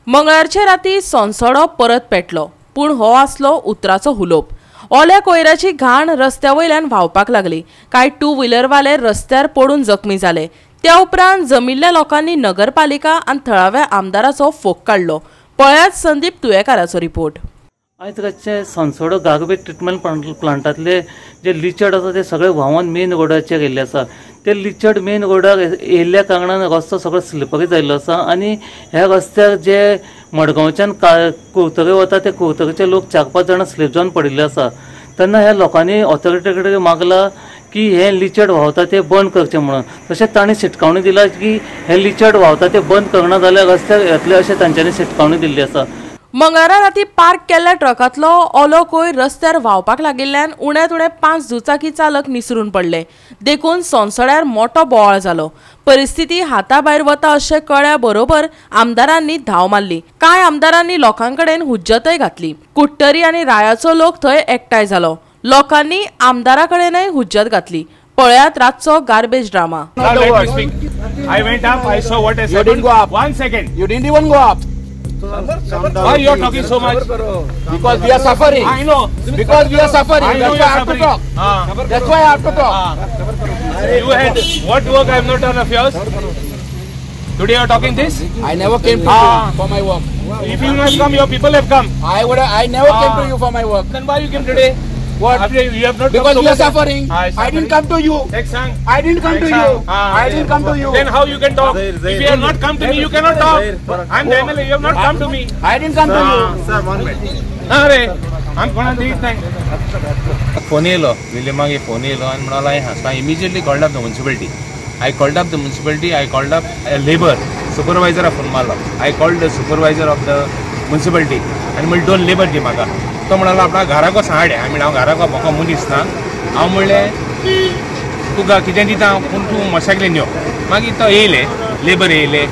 मंगळारचे राती सोनसडो परत पेटलो, पूण हो आसलो उतराचो हुलोप। ओल्या कोयराची घाण रस्त्या वयल्यान व्हांवपाक लागली। कांय टू व्हिलरवाले रस्त्यार पडून जखमी जाले। त्या उपरांत जमिल्ल्या लोकांनी नगरपालिका आनी थळाव्या आमदाराचो फोग काडलो। पळयात संदीप तुयेकाराचो रिपोर्ट। आयज रातचे सोनसडो गार्बेज ट्रिटमेंट प्लांटांतले जे लिचड आसा ते सगळे व्हांवन मेन रोडाचेर येयल्ले आसा। ते लिचड मेन रोडार येयल्ल्या कारणान रस्तो सगळो स्लिपरी जाल्लो आसा आनी ह्या रस्त्यार जे मडगांवच्यान कुडतरे वता ते कुडतरेचे लोक 4-5 जाणां स्लीप जावन पडिल्ले आसा। तेन्ना ह्या लोकांनी ऑथॉरिटी कडेन मागला की हे लिचड व्हांवता ते बंद करचें म्हणून। तशेंच तांणी शिटकावणी दिला की हे लिचड व्हांवता ते बंद करना जाल्यार रस्त्यार येतले अशें तांच्यांनी शिटकावणी दिल्ली आसा। मंगळारा राती पार्क केल्ल्या ट्रकांतलो ओलो कोयर रस्त्यार व्हांवपाक लागिल्ल्यान उण्यात उणे 5 दुचाकी चालक निसरून पडले। देखून सोनसड्यार मोठो बोवाळ जालो। परिस्थिती हाताभायर वता अशें कळ्ळ्या बरोबर आमदारांनी धांव मारली। कांय आमदारांनी लोकांकडेन हुज्जतय घातली। कुडटरी आनी रायाचो लोक थंय एकठांय जालो। लोकांनी आमदारा कडेनय हुज्जत घातली। पळयात रातचो garbage drama. I went up, I saw what has happened. 1 second. You didn't even go up. Why you are talking so much? Because we are suffering. I know. Because we are suffering. I know That's why I have to talk. That's why I have to talk. You had what work I have not done of yours? Today you are talking this? I never came to you for my work. If you not come, your people have come. I never came to you for my work. Then why you came today? What? After you have not because come we are suffering. I didn't come to you. I didn't come to you. I didn't come to you. Then how you can talk? If you have not come to me, you cannot talk. I'm the MLA. You have not come to me. I didn't come to you. Sir, 1 minute. Arey, I'm gonna leave now. Phone येयलो, विलियमाक phone येयलो आनी म्हणालो हांवें हांगा immediately called up the municipality. I called up the municipality. I called up a labor supervisor phone मारलो. I called the supervisor of the municipality आनी म्हणलें 2 labour दी म्हाका. तो म्हणालो आपणा घराको सांगडे. हांवें म्हणलें हांव घराको म्हाका मनीस ना. हांव म्हणलें तुका कितें दिता हांव, पूण तूं मोटरसायकलीन यो. मागीर तो येयले, लेबर येयले,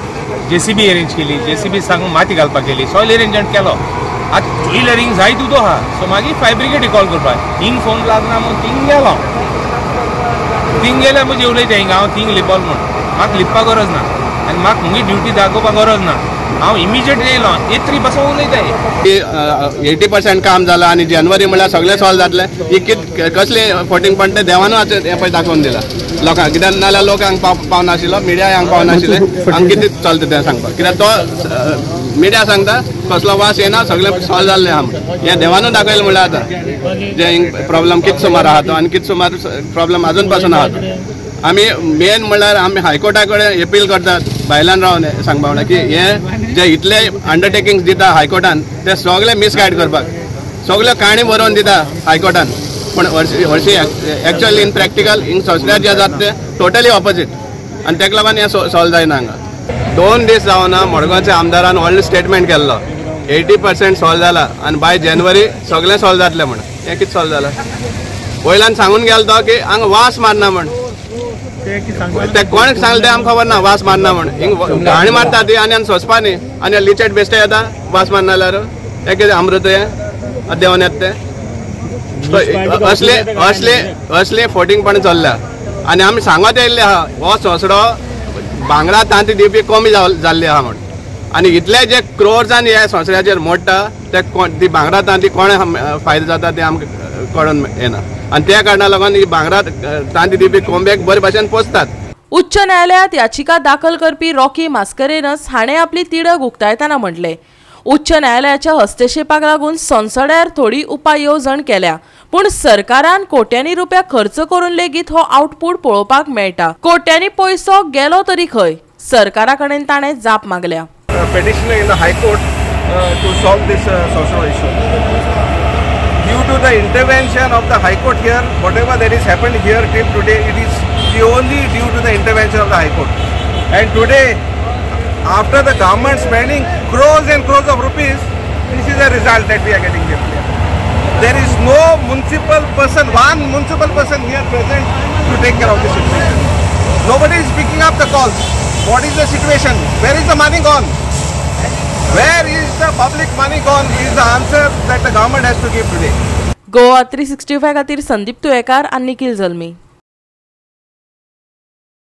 जेसीबी अरेंज केली, जेसीबी सांगून माती घालपाक केली, सॉयल अरेंजमेंट केलो. आतां चोयल्यार हिंग जायत उदो आहा. सो मागीर फायर ब्रिगेडीक कॉल करपाक, हिंग फोन लागना म्हूण थिंग गेलो. थिंग गेल्यार म्हजे उलयता हिंग हांव थिंग लिपल म्हूण. म्हाका लिपपाक गरज ना आनी म्हाका मुगे ड्युटी दाखोवपाक गरज ना. हांव इमिजिएटली येयलो, येतरी बसून उलयता. 80% काम जाला आनी जानेवारी म्हणल्यार सगळें सॉल्व जातलें. ही कित कसली फोटींग पण ते देवानूच हें पळय दाखोवन दिलां लोकांक. कित्याक नाजाल्यार लोक हांगा पावनाशिल्लो, मिडिया हांगा पावनाशिल्ले. हांगा कितें चलता तें सांगपाक, कित्याक तो मिडिया सांगता कसलो वास येना, सगळें सॉल्व जाल्लें आहा म्हण. हें देवानूच दाखयलें म्हणल्यार आतां जे हिंग प्रॉब्लम कित सुमार आहा तो आनी कित सुमार प्रॉब्लम आजून पासून आहा तो. आमी मेन म्हणल्यार आमी हायकोर्टा कडेन अपील करतात भायल्यान रावन सांगपा म्हणल्यार की हे जे इतले अंडरटेकिंग्स दिता हायकोर्टान ते सगळे मिसगायड करपाक, सगळ्यो काणी बरोवन दिता हायकोर्टान, पूण हरशी एक्चुअली इन प्रॅक्टिकल हिंग सोंसल्यार जे जाता ते टोटली ऑपोजीट आनी तेका लागून हें सॉल्व जायना हांगा. 2 दीस जावना मडगांवच्या आमदारान व्हडलो स्टेटमेंट केल्लो 80% सॉल्व जाला आनी बाय जानेवारी सगळें सॉल्व जातलें म्हण. हें कितें सॉल्व जालां? वयल्यान सांगून गेलो तो की हांगा वास मारना म्हण. ते कोण सांगलें तें आमकां खबर ना. वास मारना म्हण हिंग घाण मारता ती आनी सोंसपा न्ही आनी लिचेट बेश्टे येता वास मारना जाल्यार हें कितें अमृत हें देवन येता तें. असले असले असले फोटिंगपण चल्ल्या आनी आमी सांगत येयल्ले आहा हो सोंसडो भांगरा तांती दिवपी कमी जाल्ली आहा म्हण. आनी इतले जे क्रोर्सान हे सोंसड्याचेर मोडटा ते ती भांगरा तांती कोण फायदो जाता ते आमकां कळोन येना आनी त्या कारणाक लागून ही भांगरा तांती दिवपी कोंब्याक बरे भाशेन पोसतात. उच्च न्यायालयात याचिका दाखल करपी रॉकी मास्करेनस हाणें आपली तिडक उक्तायतना म्हटलें, उच्च न्यायालयाच्या हस्तक्षेपाक लागून सोनसड्यार थोडी उपाय येवजण केल्या, पूण सरकारान कोट्यांनी रुपया खर्च करून लेगीत हो आउटपुट पळोवपाक मेळटा. कोट्यांनी पयसो गेलो तरी खंय? सरकारा कडेन ताणें जाप मागल्या. Petition in the High Court to solve this social issue. Due to the intervention of the High Court here, whatever that is happened here till today, it is purely due to the intervention of the High Court. And today, after the government spending crores and crores of rupees, this is the result that we are getting here. There is no municipal person, one municipal person here present to take care of the situation. Nobody is picking up the calls. What is the situation? Where is the money gone? Where is the public money gone is the answer that the government has to give today. Goa 365 खातीर संदीप तुयेकार आनी निखिल जल्मी.